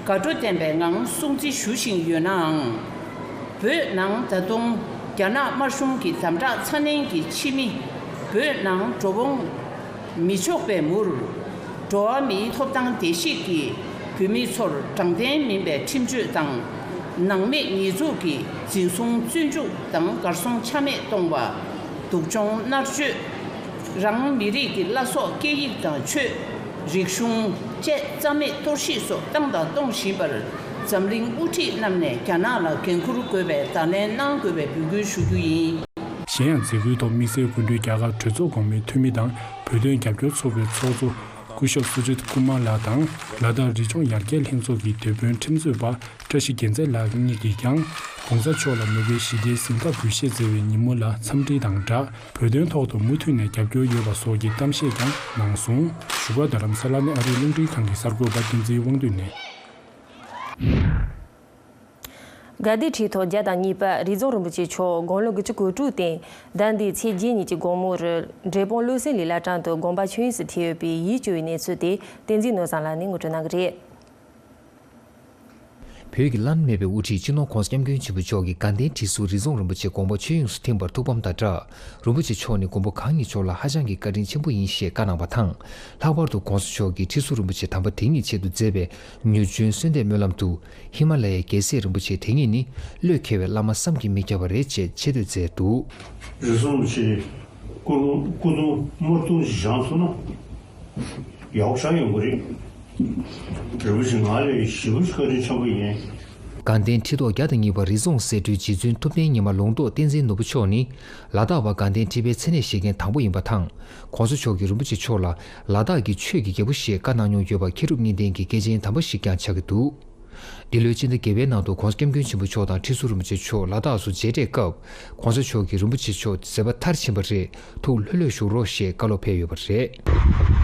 དགའ་སྤྲོ་ལྡན་པའི་ངང་སྲུང་བརྩི་ཞུ་བཞིན་ཡོད་ནའང་། བོད་ནང་ད་དུང་རྒྱ་ནག་དམར་གཞུང་གི་དམ་དྲག་ཚ་ནན་གྱི་ཕྱི་མི་བོད་ནང་འགྲོ་འོང་མི་ཆོག་པའི་མུར། འགྲོ་བ་མིའི་ཐོབ་ཐང་བརྡལ་བཤིག་གིས་བོད་མི་ཚོར་དྲང་བདེན་མིན་པའི་ཁྲིམས་གཅོད་དང་། ནང་མི་ཉེས་འཛུགས་ཀྱི་འཛིན་བཟུང་བཙོན་འཇུག་དང་གར་སོང་ཆ་མེད་གཏོང་བ། སྡུག་སྦྱོང་མནར་གཅོད། རང་མི་རིགས་ཀྱི་བླ་སྲོག་སྐད་ཡིག་དང་ཆོས། རིག་གཞུང་བཅས་རྩ་མེད་གཏོར་བཤིག་སོགས་བཏང་དང་གཏོང་བཞིན་པར། འཛམ་གླིང་དབུ་ཁྲིད་རྣམས་ནས་རྒྱ་ནག་ལ་འགན་འཁུར་དགོས་པའི་བརྡ་ལན་གནང་དགོས་པའི་འབོད་སྐུལ་ཞུ་རྒྱུ་ཡིན། གཞན་ཡང་མཛད་སྒོའི་ཐོག་དམིགས་བསལ་སྐུ་མགྲོན་རྒྱ་གར་གྲོས་ཚོགས་གོང་མའི་འཐུས་མི་དང་བོད་དོན་རྒྱབ་སྐྱོར་ཚོགས་པའི་ཚོགས་གཙོ་སྐུ་ཞབས་སུ་ཇིད་ཀུ་མཱ་ལགས་དང་ལ་དྭགས་རི་ལྗོངས་ཡར་རྒྱས་ལྷན་ཚོགས་ཀྱི་དེད་དཔོན་ཁྲིམས་རྩོད་པ་བཀྲ་ཤིས་རྒྱལ་མཚན་ལགས་གཉིས་ཀྱིས་ཀྱང་༸གོང་ས་མཆོག་ལ་ནོ་བེལ་ཞི་བདེའི་གཟེངས་རྟགས་འབུལ་བཞེས་མཛད་པའི་ཉིན་མོ་ལ་འཚམས་འདྲི་དང་སྦྲགས། བོད་དོན་ཐོག་ཏུ་མུ་མཐུད་ནས་རྒྱབ་སྐྱོར་ཡོད་པ་སོགས་ཀྱི་གཏམ་བཤད་ཀྱང་གནང་སོང་། བཞུགས་སྒར་རྡ་རམ་ས་ལ་ནས་ཨ་རིའི་རླུང་འཕྲིན་ཁང་གི་གསར་འགོད་པ་བསྟན་འཛིན་དབང་འདུས་ནས། དགའ་ལྡན་ཁྲི་ཐོག་བརྒྱ་དང་གཉིས་པ་རི་རྫོང་རིན་པོ་ཆེ་མཆོག་དགུང་ལོ་དགུ་བཅུ་གོ་དྲུག་སྟེང་ཟླ་འདིའི་ཚེས་བརྒྱད་ཉིན་གྱི་དགོང་མོར་འབྲས་སྤུངས་བློ་གསལ་གླིང་བླ་བྲང་དུ་དགོངས་པ་ཆོས་དབྱིངས་སུ་ཐིམ་ཡོད་པའི་ཡིད་སྐྱོ་བའི་གནས་ཚུལ་དེ་བསྟན་འཛིན་ནོར་བཟང་ལགས་ནས་ངོ་སྤྲོད་གནང་གི་རེད། བོད་ཀྱི་བླ་ན་མེད་པའི་དབུ་ཁྲིད་སྤྱི་ནོར་༸གོང་ས་༸སྐྱབས་མགོན་ཆེན་པོ་མཆོག་གི་དགའ་ལྡན་ཁྲི་ཟུར་རི་རྫོང་རིན་པོ་ཆེ་དགོངས་པ་ཆོས་དབྱིངས་སུ་ཐིམ་པར་ཐུགས་ཕམ་དང་སྦྲགས། རིན་པོ་ཆེ་མཆོག་ནི་མགོན་པོ་གང་ཉིད་མཆོག་ལ་ཧ་ཅང་གི་བཀའ་དྲིན་ཆེན་པོ་ཡིན་ཞེས་བཀའ་གནང་བ་དང་། ལྷག་པར་དུ་༸གོང་ས་མཆོག་གིས་ཁྲི་ཟུར་རིན་པོ་ཆེ་དམ་པ་དེ་ཉིད་ཆེད་དུ་མཛད་པའི་མྱུར་འབྱོན་གསོལ་འདེབས་སྨོན་ལམ་དུ་ཧི་མ་ལ་ཡའི་རྒྱལ་སྲས་རིན་པོ་ཆེ་དེ་ཉིད་ནི་བློས་འཁེལ་བའི་བླ་མ་བསམ་གྱིས་མི་ཁྱབ་པ་རེད་ཅེས་ཆེ་བསྟོད་མཛད་འདུག་རི་རྫོང་རིན་པོ་ཆེ་སྐུ་རུང་སྐུ་གདུང་དམར་གདུང་ཞིག་བཞེངས་ཐུབ་ན། ཡག་པོ་ཞེ་དྲག་ཡོང་གི་རེད། རིན་པོ་ཆེ་ང་ལ་ཞེ་པོ་བཀའ་དྲིན་ཆེན་པོ་ཡིན། དགའ་ལྡན་ཁྲི་ཐོག་བརྒྱ་དང་གཉིས་པ་རི་རྫོང་གསེར་ཁྲིའི་རྗེ་བཙུན་ཐུབ་བསྟན་ཉི་མ་ལུང་རྟོགས་བསྟན་འཛིན་ནོར་བུ་མཆོག་ནི་ལ་དྭགས་པ་དགའ་ལྡན་ཁྲི་པའི་མཚན་གནས་བཞེས་མཁན་དང་པོ་ཡིན་པ་དང་། ༸གོང་ས་མཆོག་གིས་རིན་པོ་ཆེ་མཆོག་ལ་ལ་དྭགས་ཀྱི་ཆོས་ཀྱི་རྒྱལ་པོ་ཞེས་བཀའ་གནང་མྱོང་ཡོད་པ་མཁས་གྲུབ་གཉིས་ལྡན་གྱི་སྐྱེས་ཆེན་དམ་པ་ཞིག་ཀྱང་ཆགས་ཀྱི་འདུག་འདི་ལོའི་སྤྱི་ཟླ་བརྒྱད་པའི་ནང་དུ་༸གོང་ས་༸སྐྱབས་མགོན་ཆེན་པོ་མཆོག་དང་ཁྲི་ཟུར་རིན་པོ་ཆེ་མཆོག་ལ་དྭགས་སུ་མཇལ་འཕྲད་སྐབས། ༸གོང་ས་མཆོག་གིས་རིན་པོ་ཆེ་མཆོག་མཛད་པ་མཐར་ཕྱིན་པ་རེད། ཐུགས་ལྷོད་ལྷོད་བཞུགས་རོགས་ཞེས་བཀའ་སློབ་ཕེབས་ཡོད་པ་རེད།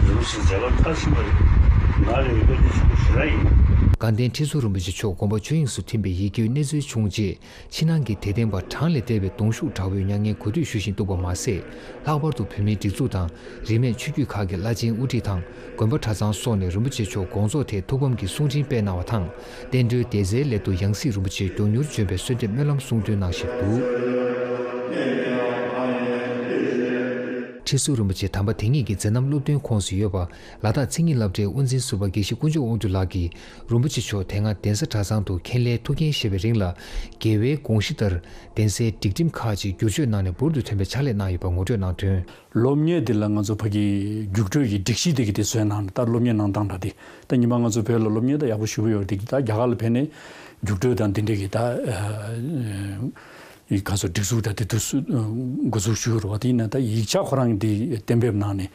རིན་པོ་ཆེ་མཛད་པ་མཐར་ཕྱིན་པ་རེད། ང་ལ་ཡི་བཀའ་དྲིན་ཆེན་པོ་ཞེ་དྲག་ཡིན། དགའ་ལྡན་ཁྲི་ཟུར་རིན་པོ་ཆེ་མཆོག་དགོངས་པ་ཆོས་དབྱིངས་སུ་ཐིམ་པའི་ཡིད་སྐྱོའི་གནས་ཚུལ་བྱུང་རྗེས། ཕྱི་ནང་གི་དད་ལྡན་པ་གྲངས་ལས་འདས་པའི་གདུང་ཤུགས་དྲག་པོས་མྱ་ངན་གུས་འདུད་ཞུ་བཞིན་འདུག་པ་མ་ཟད། ལྷག་པར་དུ་བོད་མིའི་སྒྲིག་འཛུགས་དང་། རིས་མེད་ཆོས་བརྒྱུད་ཁག་གི་བླ་ཆེན་དབུ་ཁྲིད་དང་། དགོན་པ་གྲྭ་ཚང་སོགས་ནས་རིན་པོ་ཆེ་མཆོག་དགོངས་རྫོགས་ཐད་ཐུགས་ཕམ་གྱི་གསུང་འཕྲིན་སྤེལ་གནང་བ་དང་། བསྟན་འགྲོའི་བདེ་རྩའི་སླད་དུ་ཡང་སྲིད་རིན་པོ་ཆེ་མགྱོགས་མྱུར་འབྱོན་པའི་གསོལ་འདེབས་སྨོན་ལམ་གསུང་འདོན་གནང་བཞིན་འདུག་ཁྲི་ཟུར་རིན་པོ་ཆེ་དམ་པ་དེ་ཉིད་ཀྱི་མཛད་རྣམ་སློབ་སྟོན་ཁོངས་སུ་ཡོད་པ། ལ་དྭགས་མཚན་ཉིད་སློབ་གྲྭའི་དབུ་འཛིན་ཟུར་པ་དགེ་བཤེས་དཀོན་མཆོག་དབང་འདུས་ལགས་ཀྱིས། རིན་པོ་ཆེ་མཆོག་དེ་སྔ་གདན་ས་གྲྭ་ཚང་དུ་འཁྱེར་སླེབས་ཐུགས་འགན་བཞེས་པའི་རིང་ལ། རྒྱལ་བའི་དགོངས་གཞི་ལྟར། གདན་སའི་སྒྲིག་ཁྲིམས་ཁག་ཅིག་བསྒྱུར་བཅོས་གནང་ནས་འབུར་དུ་ཐོན་པའི་ཕྱག་ལས་གནང་ཡོད་པ་ངོ་སྤྲོད་གནང་དོན། སློབ་གཉེར་འདི་ལ་ང་ཚོ་ཕ་གི་རྒྱུགས་སྤྲོད་ཀྱི་སྒྲིག་གཞི་དེ་གི་དེ་བཟོས་གནང་ནས་ད་སློབ་གཉེར་གནང་སྟངས་འདྲ་དེ་ད་ཉི་མ་ང་ཚོ་བོད་ལ་སློབ་གཉེར་ད་ཡག་པོ་ཞེ་པོ་ཡོད་རེད། དེ་ད་རྒྱ་གར་ལ་ཕེབས་ནས་རྒྱུགས་སྤྲོད་དང་འདི་འདྲ་གི་ད་ཡི་ག་ཚོད་སྒྲིག་འཛུགས་ད་དེ་དུས་སུ་འགོ་འཛུགས་ཞུས་རུ་བ་དེ་ཡིན་ན་ད་ཡིག་ཆ་ཁོ་རང་འདི་གཏན་འབེབས་གནང་ནས།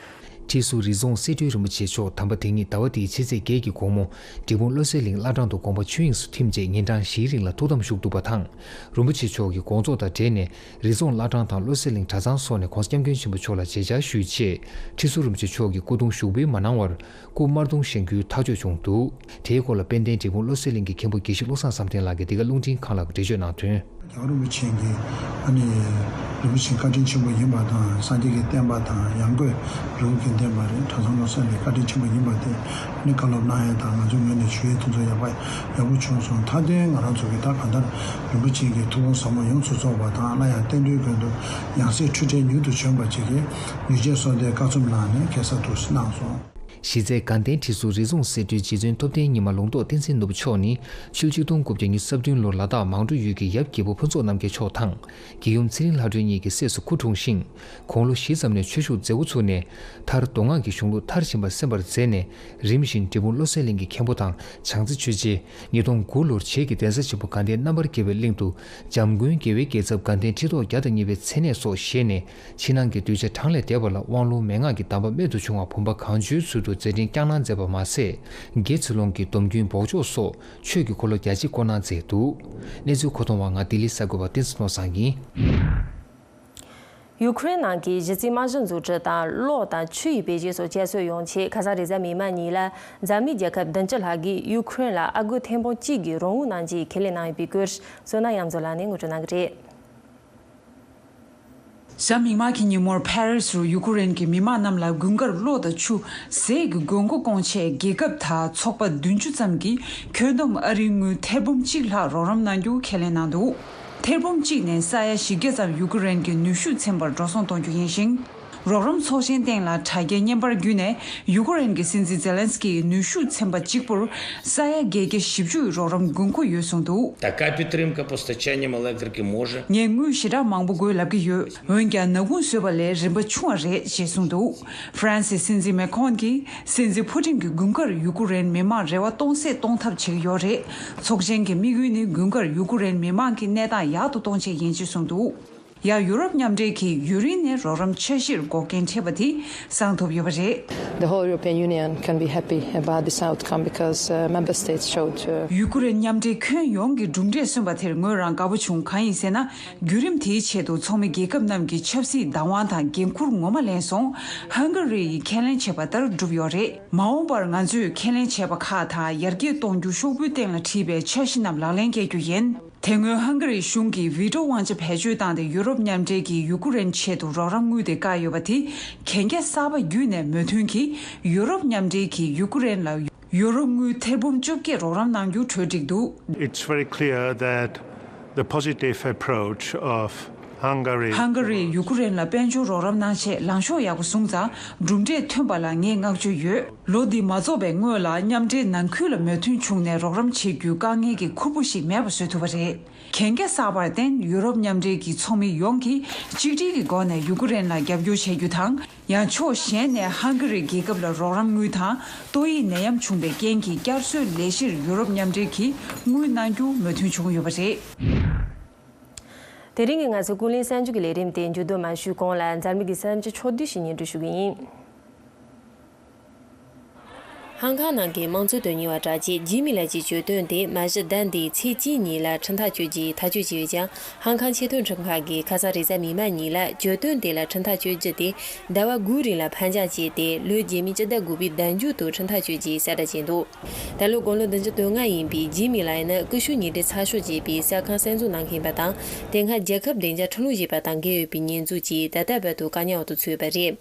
ཁྲི་ཟུར་རི་རྫོང་གསེར་ཁྲིའི་རིན་པོ་ཆེ་མཆོག་དམ་པ་དེ་ཉིད་ཟླ་བ་འདིའི་ཕྱི་ཚེས་བརྒྱད་ཀྱི་དགོང་མོ་འབྲས་སྤུངས་བློ་གསལ་གླིང་བླ་བྲང་དུ་དགོངས་པ་ཆོས་དབྱིངས་སུ་ཐིམ་རྗེས་ཉིན་གྲངས་བཞིའི་རིང་ལ་ཐུགས་དམ་བཞུགས་འདུག་པ་དང་། རིན་པོ་ཆེ་མཆོག་གི་དགོངས་རྫོགས་དང་འབྲེལ་ནས་རི་རྫོང་བླ་བྲང་དང་བློ་གསལ་གླིང་གྲྭ་ཚང་སོགས་ནས་༸གོང་ས་༸སྐྱབས་མགོན་ཆེན་པོ་མཆོག་ལ་མཇལ་བཅར་ཞུས་རྗེས་ཁྲི་ཟུར་རིན་པོ་ཆེ་མཆོག་གི་སྐུ་གདུང་ཞུགས་འབུལ་མ་གནང་བར། སྐུ་དམར་གདུང་བཞེངས་རྒྱུའི་ཐག་གཅོད་བྱུང་འདུག་དེའི་སྐོར་ལ་དཔལ་ལྡན་འབྲས་སྤུངས་བློ་གསལ་གླིང་གི་མཁན་པོ་དགེ་བཤེས་བློ་བཟང་བསམ་གཏན་ལགས་ཀྱིས་འདི་ག་རླུང་འཕྲིན་ཁང་ལ་འགྲེལ་བརྗོད་གནང་དོན། རྒྱལ་བ་རིན་པོ་ཆེ་གིས་ཨ་ནི་རིན་པོ་ཆེ་བཀའ་དྲིན་ཆེན་པོ་ཡིན་པ་དང་སངས་རྒྱས་ཀྱི་བསྟན་པ་དང་ཡང་སྒོས་རི་བོ་དགེ་ལྡན་པ་རེད། གྲྭ་ཚང་བློ་གསལ་གླིང་བཀའ་དྲིན་ཆེན་པོ་ཡིན་པ་དེ་ཨ་ནི་བཀའ་སློབ་གནང་ཡས་དང་ང་ཚོའི་ངོས་ནས་ཞུ་ཡས་དེ་ཚོ་ཡག་པ་ཡག་པོ་བྱུང་སོང་། མཐའ་དོན་ང་རང་ཚོ་གི་ད་གང་ལྟར་རིན་པོ་ཆེ་གི་ཐུགས་དགོངས་ཟབ་མོ་ཡོངས་སུ་རྫོགས་པ་དང་སླར་ཡང་བསྟན་འགྲོའི་དོན་དུ་ཡང་སྲིད་འཁྲུལ་བྲལ་མྱུར་དུ་བྱོན་པ་བཅས་ཀྱི་ཡིད་ཆེས་གསོལ་འདེབས་བཀའ་སྩལ་གནང་ནས་ཁ་སང་དུ་གནང་སོང་། གཞི་རྩའི་དགའ་ལྡན་ཁྲི་ཟུར་རི་རྫོང་གསེར་ཁྲིའི་རྗེ་བཙུན་ཐུབ་བསྟན་ཉི་མ་ལུང་རྟོགས་བསྟན་འཛིན་ནོར་བུ་མཆོག་ནི་ཕྱི་ལོ་ཆིག་སྟོང་དགུ་བརྒྱ་ཉི་ཤུ་རྩ་བདུན་ལོར་ལ་དྭགས་མང་སྤྲོ་ཡུལ་གྱི་ཡབ་རྒྱལ་པོ་ཕུན་ཚོགས་རྣམ་རྒྱལ་མཆོག་དང་། རྒྱལ་ཡུམ་ཚེ་རིང་ལྷ་སྒྲོན་གཉིས་ཀྱི་སྲས་སུ་སྐུ་འཁྲུངས་ཤིང་། དགུང་ལོ་བཞི་ཙམ་ནས་ཆོས་ཞུགས་མཛད་འགོ་ཚུགས་ནས། མཐར་མདོ་སྔགས་ཀྱི་གཞུང་ལུགས་མཐར་ཕྱིན་པ་གསན་པར་མཛད་ནས། རིམ་བཞིན་འབྲས་སྤུངས་བློ་གསལ་གླིང་གི་མཁན་པོ་དང་བྱང་རྩེ་ཆོས་རྗེ། ཉིས་སྟོང་དགུ་ལོར་བྱེས་ཀྱི་གདན་ས་ཆེན་པོ་དགའ་ལྡན་རྣམ་པར་རྒྱལ་བའི་གླིང་དུ། འཇམ་མགོན་རྒྱལ་བའི་རྒྱལ་ཚབ་དགའ་ལྡན་ཁྲི་ཐོག་བརྒྱ་དང་གཉིས་པའི་མཚན་གནས་སོགས་བཞེས་ནས། ཕྱི་ནང་གི་གདུལ་བྱ་གྲངས་ལས་འདས་པ་ལ་དབང་ལུང་མན་ངག་གི་གདམས་པ་རྨད་དུ་བྱུང་བ་བུམ་པ་གང་བྱོའི་ཚུལ་དུ་མཛད་འཕྲིན་བསྐྱངས་གནང་མཛད་པ་མ་ཟད། དགེ་ཚུལ་སློང་གི་སྡོམ་རྒྱུན་འབོགས་ཆོག་སོགས་ཆོས་ཀྱི་འཁོར་ལོ་རྒྱ་ཆེར་བསྐོར་གནང་མཛད་འདུག། གནས་ཚུལ་མཁོ་གཏོང་བ་ང་ལྡི་ལི་གསར་འགོད་པ་བསྟན་འཛིན་ནོར་བཟང་ཡིན། ཡུ་ཁུ་རེན་ནང་གི་གཞི་རྩའི་རྨང་གཞི་འཛུགས་སྐྲུན་དང་གློག་དང་ཆུ་ཡི་འཕེལ་རྒྱས་སོགས་བསྐྱར་གསོ་ཡོང་ཆེད་ཁ་སང་རེས་གཟའ་མིག་དམར་ཉིན་ལ་འཛམ་གླིང་རྒྱལ་ཁབ་བདུན་ཅུ་ལྷག་གིས་ཡུ་ཁུ་རེན་ལ་ཨ་སྒོར་ཐེར་འབུམ་གཅིག་གི་རོགས་དངུལ་གནང་ཆེད་ཁས་ལེན་གནང་ཡོད་པའི་སྐོར། བསོད་ནམས་གཡང་མཛོད་ལགས་ནས་ངོ་སྤྲོད་གནང་གི་རེད། གཟའ་མིག་དམར་གྱི་ཉིན་མོར་ཕ་རི་སིར་ཡུ་ཁུ་རེན་གྱི་མི་མང་རྣམས་ལ་དགུན་ཁར་གློག་དང་ཆུ། ཟས་ཀྱི་དགོས་མཁོ་སྐོང་ཆེད་རྒྱལ་ཁབ་དང་ཚོགས་པ་བདུན་ཅུ་ཙམ་གྱིས་ཁྱོན་བསྡོམས་ཨ་རིའི་དངུལ་ཐེར་འབུམ་གཅིག་ལྷག་རོགས་རམ་གནང་རྒྱུ་ཁས་ལེན་གནང་འདུག། ཐེར་འབུམ་གཅིག་ནས་ས་ཡ་བཞི་བརྒྱ་ཙམ་ཡུ་ཁུ་རེན་གྱི་ནུས་ཤུགས་ཚན་པར་འགྲོ་སོང་གཏོང་རྒྱུ་ཡིན་ཞིང་། རོགས་རམ་ཚོགས་ཆེན་སྟེང་ལ་དྲ་རྒྱའི་བརྙན་པར་བརྒྱུད་ནས་ཡུ་ཁུ་རེན་གྱི་སྲིད་འཛིན་ཛེ་ལན་སི་ཀིས་ནུས་ཤུགས་ཚན་པ་གཅིག་པུར་ས་ཡ་བརྒྱད་བརྒྱ་བཞི་བཅུ་ཡི་རོགས་རམ་དགོས་མཁོ་ཡོད་གསུངས་འདུག། Така підтримка постачанням електроенергії може. ངས་དངུལ་ཞེ་དྲག་མང་པོ་དགོས་ལབ་ཀྱི་ཡོད། འོན་ཀྱང་ནག་ཁུང་བཟོས་པ་ལས་རིན་པ་ཆུང་བ་རེད་ཅེས་གསུངས་འདུག། ཧྥ་རན་སིའི་སྲིད་འཛིན་མེ་ཁོན་གྱིས་སྲིད་འཛིན་ཕུ་ཏིན་གྱིས་དགུན་ཁར་ཡུ་ཁུ་རེན་མི་མང་རེ་བ་སྟོང་ཟད་གཏོང་ཐབས་བྱེད་ཀྱི་ཡོད་རེད། ཚོགས་ཆེན་གྱི་དམིགས་ཡུལ་ནི་དགུན་ཁར་ཡུ་ཁུ་རེན་མི་མང་གི་གནས་སྟངས་ཡག་ཏུ་གཏོང་ཆེད་ཡིན་ཅེས་གསུངས་འདུག། ཡང་ཡུ་རོབ་མཉམ་འབྲེལ་གྱིས་ཡུན་རིང་ནས་རོགས་རམ་འཆར་གཞིར་འགོག་རྐྱེན་འཕྲད་པ་དེ་སངས་ཐུབ་ཡོད་པ་རེད། The whole European Union can be happy about this outcome because uh, member states showed uh, ཡུ་ཁུ་རེན་མཉམ་འབྲེལ་ཁྱོན་ཡོངས་ཀྱི་གྲུབ་འབྲས་སོན་པ་དེར་ངོས་རང་དགའ་པོ་བྱུང་། གང་ཡིན་ཟེར་ན། བརྒྱུད་རིམ་དེའི་ཆེད་དུ་ཚོགས་མི་རྒྱལ་ཁབ་རྣམས་ཀྱི་ཆབ་སྲིད་བདག་དབང་དང་འགན་འཁུར་ངོ་མ་ལེན་སོང་། ཧང་ག་རི་ཡིས་ཁས་ལེན་བྱས་པ་ལྟར་བསྒྲུབས་ཡོད་རེད། མ་འོངས་པར་ང་ཚོས་ཁས་ལེན་བྱས་པ་ཁག་དང་ཡར་རྒྱས་གཏོང་རྒྱུ་ཤོག་བུའི་སྟེང་ལ་བྲིས་པའི་འཆར་གཞི་རྣམས་ལག་ལེན་འཁེལ་རྒྱུ་ཡིན། དེ་སྔོན་ཧང་ག་རིའི་གཞུང་གིས་ཝི་ཊོ་དབང་ཆ་བེད་སྤྱོད་བཏང་སྟེ་ཡུ་རོབ་མཉམ་འབྲེལ་གྱིས་ཡུ་ཁུ་རེན་ཆེད་དུ་རོགས་རམ་དངུལ་དེ་བཀག་ཡོད་པ་དེ་གན་རྒྱ་གསར་པ་བརྒྱུད་ནས་མོས་མཐུན་གྱིས་ཡུ་རོབ་མཉམ་འབྲེལ་གྱིས་ཡུ་ཁུ་རེན་ལ་ཡུ་རོ་དངུལ་ཐེར་འབུམ་བཅོ་བརྒྱད་རོགས་རམ་གནང་རྒྱུ་གྲོས་འགྲིག་འདུག། It's very clear that the positive approach of Hungary ཧང་ག་རིས་ཡུ་ཁུ་རེན་ལ་དཔལ་འབྱོར་རོགས་རམ་གནང་ཆེད་ལངས་ཕྱོགས་ཡག་པོ་བཟུང་ཙང་གྲུབ་འབྲས་ཐོན་པ་ལ་ངས་བསྔགས་བརྗོད་ཡོད། ལོ་འདི་མ་རྫོགས་པའི་སྔོན་ལ་མཉམ་འབྲེལ་ནང་ཁུལ་ལ་མོས་མཐུན་བྱུང་ནས་རོགས་རམ་བྱེད་རྒྱུའི་དཀའ་ངལ་གྱི་ཁུར་པོ་ཞིག་མེད་པ་བཟོ་ཐུབ་པ་རེད། གན་རྒྱ་གསར་པར་བརྟེན་ཡུ་རོབ་མཉམ་འབྲེལ་གྱི་ཚོགས་མི་ཡོངས་ཀྱིས་གཅིག་སྒྲིལ་གྱི་སྒོ་ནས་ཡུ་ཁུ་རེན་ལ་རྒྱབ་སྐྱོར་བྱེད་རྒྱུ་དང་། ཡང་ཕྱོགས་གཞན་ནས་ཧང་ག་རི་རྒྱལ་ཁབ་ལ་རོགས་རམ་དངུལ་དང་ཏོག་དབྱིབས་ནད་ཡམས་བྱུང་བའི་རྐྱེན་གྱིས་བསྐྱར་གསོའི་ལས་གཞིར་ཡུ་རོབ་མཉམ་འབྲེལ་གྱིས་དངུལ་གནང་རྒྱུ་མོས་མཐུན་བྱུང་ཡོད་པ་རེད། དེ་རིང་གི་ང་ཚོའི་ཀུན་གླེང་གསར་འགྱུར་གྱི་ལས་རིམ་དེ་མཇུག་བསྡོམས་མ་ཞུས་གོང་ལ་འཛམ་གླིང་གི་གསར་འགྱུར་ཕྱོགས་བསྡུས་ཤིག་སྙན་སྒྲོན་ཞུ་གི་ཡིན། ཧང་ཀང་ནང་གི་དམངས་གཙོ་དོན་གཉེར་བ་དྲག་ཆས་ཇི་མི་ལགས་ཀྱི་གྱོད་དོན་དེ་མ་གཞི་ཟླ་འདིའི་ཚེས་གཅིག་ཉིན་ལ་ཁྲིམས་ཐག་གཅོད་རྒྱུའི་ཐག་གཅོད་བྱས་ཡོད་ཀྱང་། ཧང་ཀང་ཆེས་མཐོའི་ཁྲིམས་ཁང་གིས་ཁ་སང་རེས་གཟའ་མིག་དམར་ཉིན་ལ་གྱོད་དོན་དེ་ལ་ཁྲིམས་ཐག་གཅོད་རྒྱུ་དེ་ཟླ་བ་དགུའི་རིང་ལ་ཕར་འགྱངས་བྱས་ཏེ། ལོའི་རྗེས་མའི་སྤྱི་ཟླ་དགུ་པའི་ཟླ་མཇུག་ཏུ་ཁྲིམས་ཐག་གཅོད་རྒྱུའི་གསལ་བསྒྲགས་བྱས་འདུག། ད་ལོ་དགུང་ལོ་བདུན་ཅུ་དོན་ལྔ་ཡིན་པའི་ཇི་མི་ལགས་ནི་ཀུ་ཤུ་ཉེ་འབྲེལ་ཚ་ཤོག་ཅེས་པའི་གསར་ཁང་གསར་འཛུགས་གནང་མཁན་ཡིན་པ་དང་། དེ་སྔ་རྒྱལ་ཁབ་བདེ་འཇགས་ཁྲིམས་ལུགས་ཞེས་པ་དང་འགལ་ཡོད་པའི་ཉེས་འཛུགས་ཀྱིས་ད་ལྟ་བར་དུ་བཀག་ཉར་འོག་ཏུ་ཚུད་ཡོད་པ་རེད།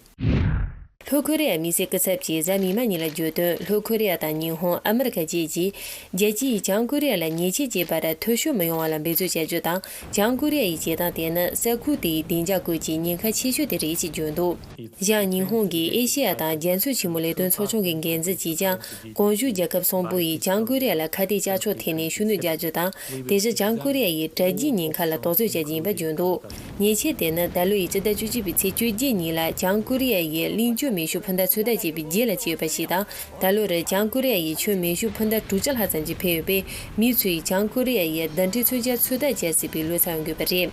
ལྷོ་ཁོ་རེ་ཡ་མི་སེར་སྐུ་ཚབ་ཀྱིས་གཟའ་མིག་དམར་ཉིན་ལ་བརྗོད་དོན། ལྷོ་ཁོ་རེ་ཡ་དང་ཉི་ཧོང་། ཨ་མི་རི་ཀ་བཅས་ཀྱིས་རྒྱལ་སྤྱིས་བྱང་ཀོ་རེ་ཡ་ལ་ཉེས་ཆད་བཅད་པར་འཐུས་ཤོར་མི་ཡོང་བ་ལ་འབད་རྩོལ་བྱ་རྒྱུ་དང་། བྱང་ཀོ་རེ་ཡ་ཡི་བྱེད་སྟངས་དེ་ནི་ས་ཁུལ་དེའི་བདེ་འཇགས་སྐོར་གྱི་ཉེན་ཁ་ཆེ་ཤོས་དེ་རེད་ཅེས་བརྗོད་འདུག། གཞན་ཉི་ཧོང་གི་ཨེ་ཤེ་ཡ་དང་རྒྱ་མཚོ་ཆེན་མོའི་ལས་དོན་ཚོགས་ཆུང་གི་འགན་འཛིན་གྱིས་ཀྱང་། གོང་ཞུས་རྒྱལ་ཁབ་གསུམ་པོ་ཡིས་བྱང་ཀོ་རེ་ཡ་ལ་ཁ་གཏད་གཅོག་ཕྱོགས་ཐད་ནས་ཤུགས་སྣོན་རྒྱག་རྒྱུ་དང་། དེ་བཞིན་བྱང་ཀོ་རེ་ཡ་ཡི་དྲ་རྒྱའི་ཉེན་ཁ་ལ་དོགས་ཟོན་བྱ་རྒྱུ་ཡིན་པ་བརྗོད་འདུག། ཉེས་ཆད་དེ་ནི་ད་ལོ་ཡི་སྤྱི་ཟླ་བཅུ་གཅིག་པའི་ཚེས་བཅོ་བརྒྱད་ཉིན་ལ་བྱང་ཀོ་རེ་ཡ་ཡི་གླིང་ཆུ་མེ་ཤུགས་འཕུར་མདའ་ཚོད་ལྟ་བྱས་པའི་རྗེས་ལ་བྱས་ཡོད་པ་ཞིག་དང་། ད་ལོར་བྱང་ཀོ་རེ་ཡ་ཡིས་ཆུ་མེ་ཤུགས་འཕུར་མདའ་དྲུག་ཅུ་ལྷག་ཙམ་ཞིག་འཕེན་ཡོད་པས། མི་ཚོས་བྱང་ཀོ་རེ་ཡ་ཡི་རྡུལ་ཕྲན་མཚོན་ཆ་ཚོད་ལྟ་བྱ་སྲིད་པའི་ལོ་ཚར་ཡོང་གི་ཡོད་པ་རེད།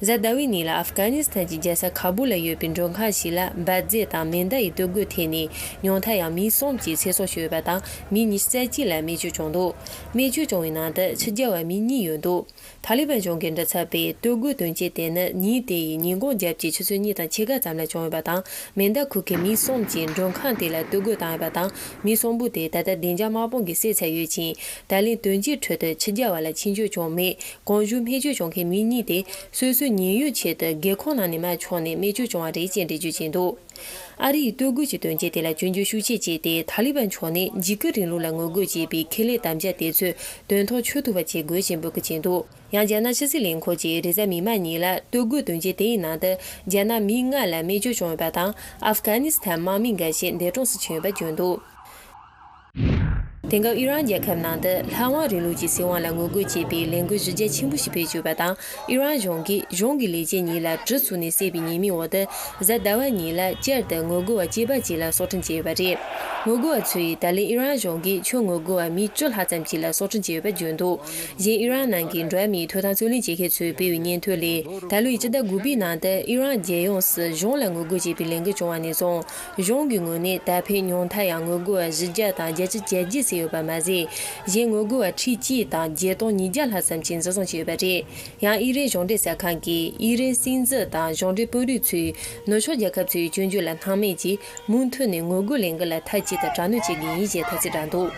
གཟའ་ཟླ་བའི་ཉིན་ལ་ཨབ་གྷ་ནི་སི་ཐན་གྱི་རྒྱལ་ས་ཁ་བུལ་ལ་ཡོད་པའི་མགྲོན་ཁང་ཞིག་ལ་འབར་རྫས་དང་མེ་མདའ་ཡི་སྟོད་གོས་ཐེབས་ནས་ཉུང་མཐར་ཡང་མི་གསུམ་གྱི་ཚེ་སྲོག་ཤོར་ཡོད་པ་དང་། མི་ཉི་ཤུ་རྩ་གཅིག་ལ་རྨས་སྐྱོན་བྱུང་འདུག། རྨས་སྐྱོན་བྱུང་བའི་ནང་དུ་ཕྱི་རྒྱལ་བ་མི་གཉིས་ཡོད་འདུག། ཐ་ལི་བན་གཞུང་གིས་འདྲི་ཚར་བའི་སྟོད་གོས་དོན་རྐྱེན་དེ་ནི་ཉིན་དེ་ཡི་ཉིན་གུང་རྒྱབ་ཀྱི་ཆུ་ཚོད་གཉིས་དང་ཕྱེད་ཀ་ཙམ་ལ་བྱུང་ཡོད་པ་དང་། མེ་མདའ་འཁུར་མཁན་མི་གསུམ་གྱིས་མགྲོན་ཁང་དེ་ལ་སྟོད་གོས་བཏང་ཡོད་པ་དང་། མི་གསུམ་པོ་དེ་ད་ལྟ་བདེ་འཇགས་དམག་དཔུང་གིས་བསད་ཚར་ཡོད་ཅིང་། ད་ལན་དོན་རྐྱེན་ཁྲོད་དུ་ཕྱི་རྒྱལ་བ་ལ་འཆིང་སྐྱོན་བྱུང་མེད། གོང་ཞུས་རྨས་སྐྱོན་བྱུང་མཁན་མི་གཉིས་དེ་སོ་སོའི་ཉེན་གཡོལ་ཆེད་དུ་སྒེའུ་ཁུང་ནང་ནས་མར་མཆོངས་ནས་རྨས་སྐྱོན་བྱུང་བ་རེད་ཅེས་འགྲེལ་བརྗོད་བྱས་འདུག། ཨ་རི་ཡི་སྟོད་གོས་ཀྱི་དོན་རྐྱེན་དེ་ལ་སྐྱོན་བརྗོད་ཤུགས་ཆེ་བྱས་ཏེ། ཐ་ལི་བན་ཕྱོགས་ནས་འཇིགས་སྐུལ་རིང་ལུགས་ལ་ངོ་རྒོལ་བྱེད་པའི་ཁེ་ལས་དམ་བཅའ་དེ་ཚོ་དོན་ཐོག་འཁྱོལ་ཐུབ་པ་བྱེད་དགོས་ཞེས་འབོད་སྐུལ་བྱས་འདུག། ཡང་རྒྱ་ནག་ཕྱི་སྲིད་ལས་ཁུངས་ཀྱིས་རེས་གཟའ་མིག་དམར་ཉིན་ལ་སྟོད་གོས་བཏོན་རྗེས་དེའི་ནང་དུ་རྒྱ་ནག་མི་ལྔ་ལ་རྨས་སྐྱོན་བྱུང་ཡོད་པ་དང་། ཨབ་གྷ་ནི་སི་ཐན་དམག་མི་འགའ་ཞིག་འདས་གྲོངས་སུ་ཕྱིན་ཡོད་པ་བརྗོད་འདུག་དེང་སྐབས་ཨི་རན་རྒྱལ་ཁབ་ནང་དུ་ལྷ་དབང་རིང་ལུགས་ཀྱི་སྲིད་དབང་ལ་ངོ་རྒོལ་བྱེད་པའི་ལས་འགུལ་གཞི་རྒྱ་ཆེན་པོ་ཞིག་སྤེལ་ཡོད་པ་དང་། ཨི་རན་གཞུང་གིས་གཞུང་གི་ལས་བྱེད་གཉིས་ལ་གྲི་བཙུགས་ནས་བསད་པའི་ཉེས་མིང་འོག་ཏུ་གཟའ་ཟླ་བ་ཉིན་ལ་བསྐྱར་དུ་ངོ་རྒོལ་བ་སྐྱེས་པ་གཅིག་ལ་སྲོག་ཁྲིམས་བཅད་ཡོད་པ་རེད། ངོ་རྒོལ་བ་ཚོས་ད་ལན་ཨི་རན་གཞུང་གིས་ཁྱོན་ངོ་རྒོལ་བ་མི་བཅུ་ལྷག་ཙམ་ཞིག་ལ་སྲོག་ཁྲིམས་བཅད་ཡོད་པ་བརྗོད་འདུག་གཞན་ཨི་རན་ནང་གི་འགྲོ་བ་མིའི་ཐོབ་ཐང་རྩོད་ལེན་བྱེད་མཁན་ཚོས་སྤེལ་བའི་སྙན་ཐོ་ལས། ད་ལོའི་སྤྱི་ཟླ་དགུ་པའི་ནང་དུ་ཨི་རན་རྒྱལ་ཡོངས་སུ་གཞུང་ལ་ངོ་རྒོལ་བྱེད་པའི་ལས་འགུལ་བྱུང་བ་ནས་བཟུང་། གཞུང་གི་ངོས་ནས་ད་ཕན་ཉུང་མཐའ་ཡང་ངོ་རྒོལ་བ་བཞི་བརྒྱ་དང་བརྒྱད་ཅུ་གྱ་བརྒྱད་བསད་ཡོད་པ་མ་ཟད། གཞན་ངོ་རྒོལ་བ་ཁྲི་གཅིག་དང་བརྒྱད་སྟོང་ཉིས་བརྒྱ་ལྷག་ཙམ་ཞིག་འཛིན་བཟུང་བྱས་ཡོད་པ་རེད། ཡང་ཨི་རན་གཞུང་འབྲེལ་གསར་ཁང་གིས་ཨི་རན་སྲིད་འཛིན་དང་གཞུང་འབྲེལ་དཔོན་རིགས་ཚོས་ནུབ་ཕྱོགས་རྒྱལ་ཁབ་ཚོའི་སྐྱོན་བརྗོད་ལ་སྣང་མེད་ཀྱིས། མུ་མཐུད་ནས་ངོ་རྒོལ་ལས་འགུལ་ལ་མཐའ་གཅིག་ཏུ་དྲག་གནོན་བྱེད་ཀྱི་ཡིན་ཞེས་ཐ་ཚིག་བསྒྲགས་འདུག་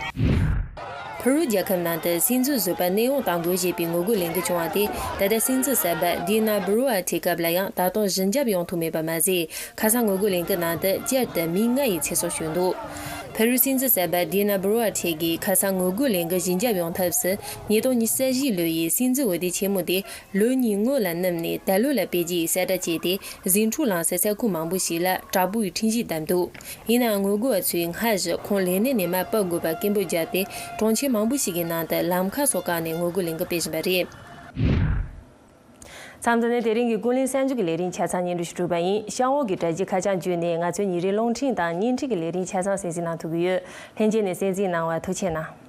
ཕུ་རུ་རྒྱལ་ཁབ་ནང་དུ་སྲིད་འཛིན་ཟུར་པ་གནས་དབྱུང་གཏང་དགོས་ཞེས་པའི་ངོ་རྒོལ་ལས་འགུལ་བྱུང་བ་དེ། ད་ལྟ་སྲིད་འཛིན་གསར་པ་ཌི་ན་བྷུ་རུ་ཨ་ཐེའི་སྐབས་ལ་ཡང་ད་དུང་ཞི་འཇགས་ཡོང་ཐུབ་མེད་པ་མ་ཟད། ཁ་སང་ངོ་རྒོལ་ལས་འགུལ་ནང་དུ་བསྐྱར་དུ་མི་ལྔ་ཡི་ཚེ་སྲོག་ཤོར་འདུག་ཕུ་རུའི་སྲིད་འཛིན་གསར་པ་ཌི་ན་བྷུ་རུ་ཨ་ཐེ་གིས་ཁ་སང་ངོ་རྒོལ་ལས་འགུལ་ཞི་འཇགས་ཡོང་ཐབས་སུ། ཉིས་སྟོང་ཉི་ཤུ་རྩ་བཞིའི་ལོ་ཡི་སྲིད་འཛིན་འོས་བསྡུ་ཆེན་མོ་དེ་ལོ་གཉིས་སྔོན་ལ་བསྣུབས་ནས། ད་ལོ་ལ་སྤེལ་རྒྱུ་ཡི་གསལ་བསྒྲགས་བྱས་ཏེ། ཟིང་འཁྲུག་ལངས་སའི་ས་ཁུལ་མང་པོ་ཞིག་ལ་དྲག་པོའི་ཁྲིམས་གཞི་བསྡམས་འདུག་ཡིན་ནའང་། ངོ་རྒོལ་བ་ཚོས་སྔར་བཞིན་ཁོང་ལས་གནས་ནས་མར་ཕབ་དགོས་པར་སྐད་འབོད་བརྒྱབ་སྟེ། གྲོང་ཁྱེར་མང་པོ་ཞིག་གི་ནང་དུ་ལམ་ཁ་སོགས་བཀག་ནས་ངོ་རྒོལ་ལས་འགུལ་སྤེལ་བཞིན་པ་རེད། མཚམས་འདི་ནས་དེ་རིང་གི་ཀུན་གླེང་གསར་འགྱུར་གྱི་ལས་རིམ་ཆ་ཚང་སྙན་སྒྲོན་ཞུ་གྲུབ་པ་ཡིན། ཤར་འོག་གི་དྲ་རྒྱའི་ཁ་བྱང་བརྒྱུད་ནས་ང་ཚོའི་ཉིན་རེའི་རླུང་འཕྲིན་དང་བརྙན་འཕྲིན་གྱི་ལས་རིམ་ཆ་ཚང་གསན་གཟིགས་གནང་ཐུབ་ཀྱི་ཡོད། ལྷན་རྒྱས་ནས་གསན་གཟིགས་གནང་བར་ཐུགས་རྗེ་གནང་།